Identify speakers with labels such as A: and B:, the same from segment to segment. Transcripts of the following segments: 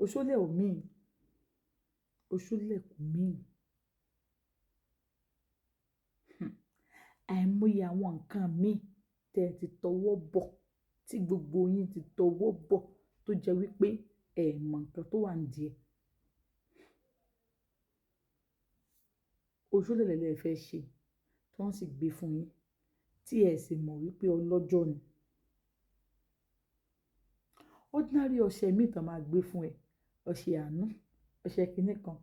A: Oṣólẹ̀ ò mean. Oṣólẹ̀ kò mean. Àìmọye àwọn nǹkan míì tí ẹ ti tọwọ́ bọ̀, tí gbogbo yín ti tọwọ́ bọ̀ tó jẹ́ wípé ẹ mọ̀ nǹkan tó wà nídìí ẹ̀. Oṣólẹ̀ lẹ fẹ́ ṣe tí wọ́n sì gbé fún yín tí ẹ sì mọ̀ wípé ọlọ́jọ́ ni. Ordinary ọṣẹ mìí tí wọ́n máa gbé fún ẹ, ọṣẹ àánú, ọṣẹ kíní kan,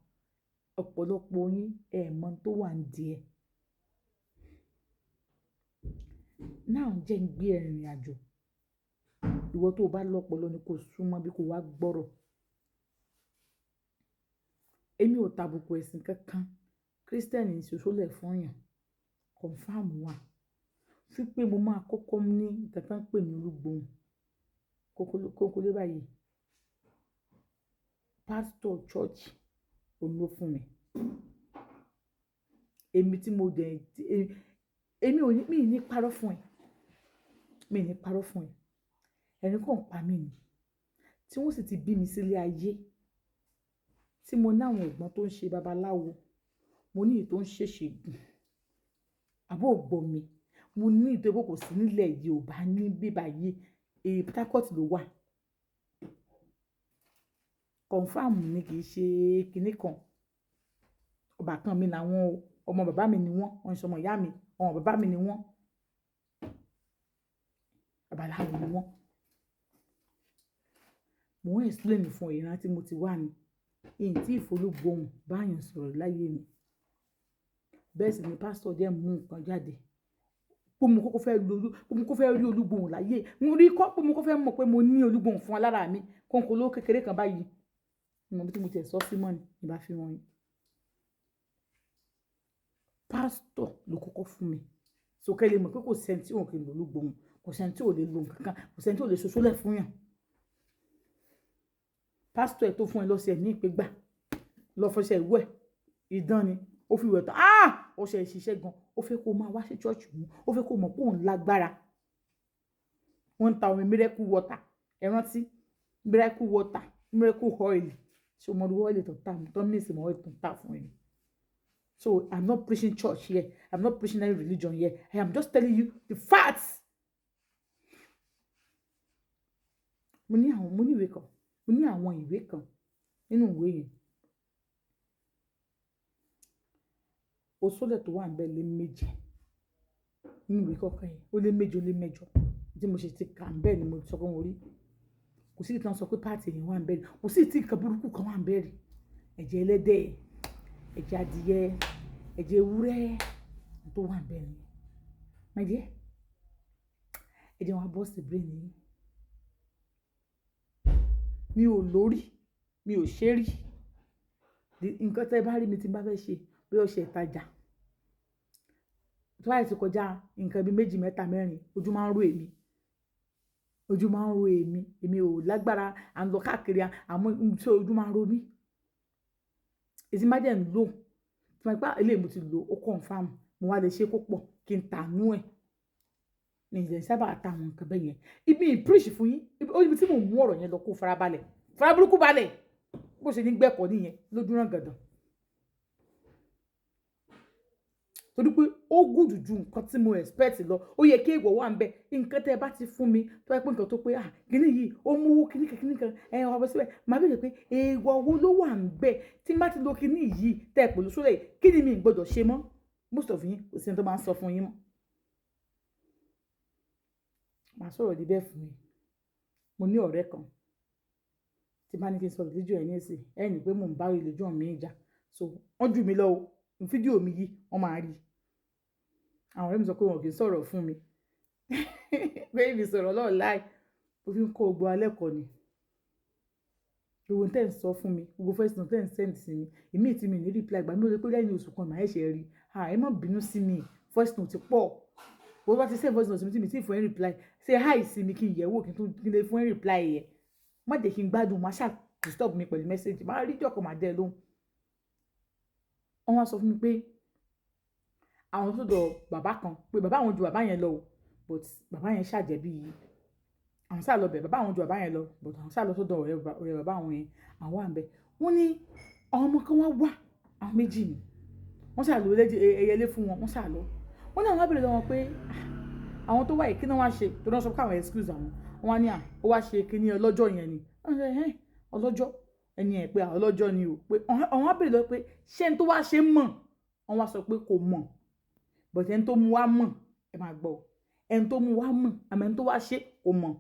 A: ọ̀pọ̀lọpọ̀ yín ẹ mọ̀ tó wà nídìí ẹ̀. Now jẹ́ ń gbé ẹ rìnrìn àjò. Ìwọ tó bá lọ́pọlọ ni kó súnmọ́ bí kò wá gbọ́rọ̀. Èmi ò tàbùkù ẹ̀sìn kankan. Kristẹni ń ṣe oṣólẹ̀ fún èèyàn. Confirm wà. Fún pé mo máa kọ́kọ́ ní nǹkan tí wọ́n ń pè ní olúgbòhùn. Kókólé báyìí. Pastor church òun ló fún mi. Èmi tí mo dẹ̀, èmi ò ní, mi ò ní parọ́ fún ẹ. Mi ò ní parọ́ fún ẹ. Ẹ̀rín kan pa mí ni. Tí wọ́n sì ti bí mi sílé ayé. Tí mo ní àwọn ẹ̀gbọ́n tó ń ṣe babaláwo. Mo ní èyí tó ń ṣe ìṣègùn. Àbí ò gbọ́ mi. Mo ní èyí tó jẹ́ pé kò sí nílẹ̀ Yorùbá ní bíbà yìí. Èyí Port Harcourt ló wà. Confirm ni, kì í ṣe kíní kan. Ọbàkan mi làwọn o. Ọmọ bàbá mi ni wọ́n. Wọ́n ń ṣe ọmọ ìyá mi. Ọmọ bàbá mi ni wọ́n. Babaláwo ni wọ́n. Mò ń explain fún ẹ ìran tí mo ti wà ní. Ìn tí ìfolúgbóhùn bá èèyàn sọ̀rọ̀ láyé mi. Bẹ́ẹ̀ sì ni pastor dẹ̀ mú nǹkan jáde. Pé mo kọ́kọ́ fẹ́ lo olú, pé mo kọ́kọ́ fẹ́ rí olúgbòhùn láyé. Mo rí kọ́ pé mo kọ́kọ́ fẹ́ mọ̀ pé mo ní olúgbòhùn fún alára mi. Kónkóló kékeré kan báyìí. Mo mọ bí tí mo ti ẹ̀ sọ sí mọ́ ni, ìbá fi wọ́n yín. Pastor ló kọ́kọ́ fún mi. So kí ẹ lè mọ̀ pé kò sí ẹni tí ò kí ń lo olúgbòhùn, kò sí ẹni tí ò lè lo nǹkan kan, kò sí ẹni tí ò lè ṣoṣólẹ̀ fún èèyàn. Pastor ẹ tó fún ẹ lọ́sẹ̀ ní ìpé gbà, lọ fọṣẹ ìwẹ̀, idán ni, ó fi wẹ̀ tán. Ah! Ọṣẹ ìṣiṣẹ́ gan. Ó fẹ́ kó máa wá sí church òun. Ó fẹ́ kó mọ̀ pé òun lágbára. Wọ́n ń ta omi miracle water. Ẹ rántí? Miracle water, miracle oil. Ṣé o mọ irú oil tó ń tà? Tó ń mix mọ́ oil tó ń tà fún ẹ ni. So I'm not preaching church here. I'm not preaching any religion here. I am just telling you the facts. Mo ní àwọn, mo ní ìwé kan. Mo ní àwọn ìwé kan nínú ìwé yẹn. Oṣólẹ̀ tó wà níbẹ̀ lé méje. Nínú ìwé kọ̀ọ̀kan yẹn, ó lé méje, ó lé mẹ́jọ. Tí mo ṣe ti kà níbẹ̀ ni mo sọ pé mo rí. Kò sí ìtàn sọ pé part èèyàn wà níbẹ̀ rí. Kò sí ìtí nǹkan burúkú kan wà níbẹ̀ rí. Ẹ̀jẹ̀ ẹlẹ́dẹ̀, ẹ̀jẹ̀ adìẹ, ẹ̀jẹ̀ ewúrẹ́ tó wà níbẹ̀ ni. My dear, ẹ̀jẹ̀ wọn á burst brain yín. Mi ò lórí, mi ò ṣe rí. Nǹkan tí ẹ bá rí mi tí n bá fẹ́ ṣe, bí ọṣẹ ìtajà. Tó bá ti kọjá nǹkan bí méjì, mẹ́ta, mẹ́rin, ojú máa ń ro èmi. Ojú máa ń ro èmi. Èmi ò lágbára, à ń lọ káàkiri, àmọ́ ṣé ojú máa ń ro mí. Èyí tí n bá dẹ̀ ń lò, tí mo bá eléyìí mo ti lò ó confirm, mo wá lè ṣe kó pọ̀ kí n tànú ẹ̀. Mi ò sábà ta àwọn nǹkan bẹ́ẹ̀ yẹn. Ibi ì preach fún yín, ó níbi tí mò ń mú ọ̀rọ̀ yẹn lọ kó farabalẹ̀. Faraburúkú balẹ̀. Bó ṣe ní gbẹ́kọ̀ọ́ nìyẹn lójú rán gàdàn. Torí pé ó gùn ju nǹkan tí mo expect lọ. Ó yẹ kí èèwọ̀ wà níbẹ̀. Nǹkan tí ẹ bá ti fún mi, tó bá jẹ́ pé nǹkan tó pé, ah, kíní yìí, ó mú owó kíní kan, kíní kan, ẹ wá bọ́ síbẹ̀. Màá béèrè pé èèwọ̀ wo ló wà níbẹ̀ tí n bá ti lo kíní yìí tẹ pẹ̀lú sólẹ̀ yìí, kí ni mi ò gbọdọ̀ ṣe mọ́? Most of yín kò sí ẹni tó máa ń sọ fún yín mọ́. Màá sọ̀rọ̀ dé bẹ́ẹ̀ fún yín. Mo ní ọ̀rẹ́ kan tí bá ní kí n sọ religion ẹ ní ìsìn, ẹ ní pé mò ń bá religion mi jà. So wọ́n jù mí lọ o. Fídíò mi yìí wọ́n máa rí. Àwọn ọ̀rẹ́ mi sọ pé wọn kì í sọ̀rọ̀ fún mi. Pé èmi sọ̀rọ̀ online. Mo fi ń kọ́ gbogbo alẹ́ kọ́ ni. Gbogbo ohun tí ẹ̀ ń sọ fún mi, gbogbo voice note tí ẹ̀ ń send sí mi, ìmí tí mi ní reply gbà mí ó lè pé lẹ́yìn oṣù kan màá ṣe rí. Ah, ẹ má bínú sí mi. Voice note pọ̀. Bó bá ti send voice note sí mi tí mi tí fún ẹ reply, say hi sí mi kí n yẹ̀ wò kí n tún kí n lè fún ẹ reply yẹn. Má jẹ́ kí n gbádùn, má ṣà disturb mi pẹ̀lú message. Màá rí ìjọ kan màá dẹ́ ẹ lóhùn. Wọ́n wá sọ fún mi pé àwọn tó dọ̀ bàbá kan, pé bàbá àwọn ju bàbá yẹn lọ o, but bàbá yẹn ṣàjẹ́ bí Àwọn sáà lọ bẹ̀, bàbá àwọn ju bàbá yẹn lọ, but àwọn sáà lọ sọ́dọ̀ ọ̀rẹ́ bàbá àwọn yẹn. Àwọn wà ń bẹ̀. Wọ́n ní àwọn ọmọ kan wá wá, àwọn méjì ni. Wọ́n sáà lọ ẹyẹlé fún wọn, wọ́n sáà lọ. Wọ́n ní àwọn á béèrè lọ́wọ́ pé, "Ah, àwọn tó wá yìí, kí ni wọ́n wá ṣe?" Tó náà sọ pé àwọn excuse àwọn. Wọ́n wá ní à, ó wá ṣe kíní ọlọ́jọ́ yẹn ni. Wọ́n sọ, "Ẹ̀hẹ́n, ọlọ́jọ́." Ẹni ẹ̀ pé ọlọ́jọ́ ni o. Pé àwọn á béèrè lọ́wọ́ pé ṣé ẹni tó wá ṣe mọ̀? Wọ́n wá sọ pé kò mọ̀. But ẹni tó mú wá mọ̀, ẹ máa gbọ́. Ẹni tó mú wá mọ̀, àmọ́ ẹni tó wá ṣe kò mọ̀.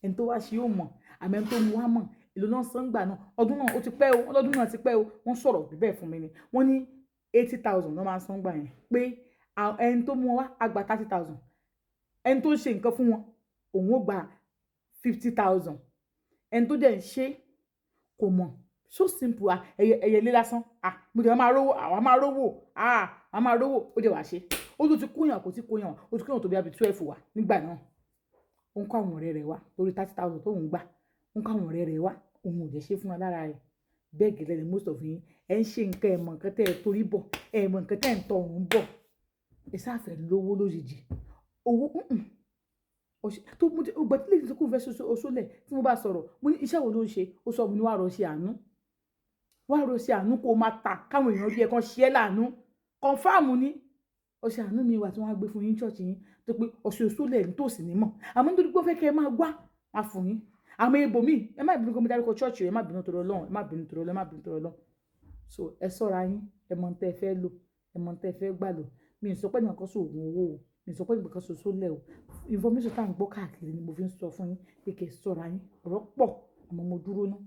A: Ẹni tó wá ṣe ó mọ̀, àmọ́ ẹni tó mú wá mọ̀. Èló náà san gbà náà? Ọdún náà ó ti pẹ́ o, ọdún náà ti pẹ́ o. Wọ́n sọ̀rọ̀ bẹ́ẹ̀ fún mi ni. Wọ́n ní 80,000 ló máa ń san gbà yẹn. Pé ẹni tó mú wọn wá á gba 30,000. Ẹni tó ń ṣe nǹkan fún wọn, òun ó gba 50,000. Ẹni tó dẹ̀ ń ṣe kò mọ̀. So simple. Ah, ẹyẹ ẹyẹlé lásán. Ah, mo dẹ̀ máa rówó, àwa máa rówó. Ah, àwa máa rówó. Ó dẹ̀ wá ṣe. Ó tún ti kóyàn, kò tí kóyàn. Ó ti kóyàn tó bí abi 12 wá nígbà náà. Ó ń kó àwọn ọ̀rẹ́ rẹ̀ wá lórí 30,000 tó ń gbà. Ó ń kó àwọn ọ̀rẹ́ rẹ̀ wá. Òun ò dẹ̀ ṣe fún wọn lára rẹ̀. Bẹ́ẹ̀ gẹ́lẹ́ ni most of yín. Ẹ ń ṣe nǹkan, ẹ̀ mọ̀ nǹkan tẹ́ ẹ torí bọ̀. Ẹ mọ̀ nǹkan tẹ́ ẹ ń tọ òun bọ̀. Ẹ sá fẹ́ lówó lójijì. Owó, Tó mo ti, ìgbà tí lady tó kún fẹ́ ṣoṣo lẹ̀ tí mo bá sọ̀rọ̀, mo ní iṣẹ́ wo ló ń ṣe? Ó sọ, mo ní wàá rọ ṣe àánú. Wàá rọ ṣe àánú kó máa tà káwọn èèyàn rí ẹ kan ṣe é láàánú. Confirm ni. Ọṣẹ àánú mi wà tí wọ́n á gbé fún yín church yín tó pé ọṣẹ oṣó lẹ̀ ní tòsí ní mọ̀. Àmọ́ nítorí pé ó fẹ́ kí ẹ máa wá, máa fún yín. Àmọ́ ibòmíì, ẹ má bínú kó mo dárúkọ church, ẹ má bínú torí Ọlọ́run, ẹ má bínú torí Ọlọ́run, ẹ má bínú torí Ọlọ́run. So ẹ ṣọ́ra yín, ẹ mọ̀ ohun tí ẹ fẹ́ lò, ẹ mọ̀ ohun tí ẹ fẹ́ gbà lò. Mi ò sọ pé ẹnìkan ṣe òògùn owó o. Mi ò sọ pé ẹnìkan ṣe oṣó lẹ̀ o. Information tí à ń gbọ́ káàkiri ni mo fi ń sọ fún yín pé kí ẹ ṣọ́ra yín. Ọ̀rọ̀ pọ̀, àmọ́ mo dúró ná.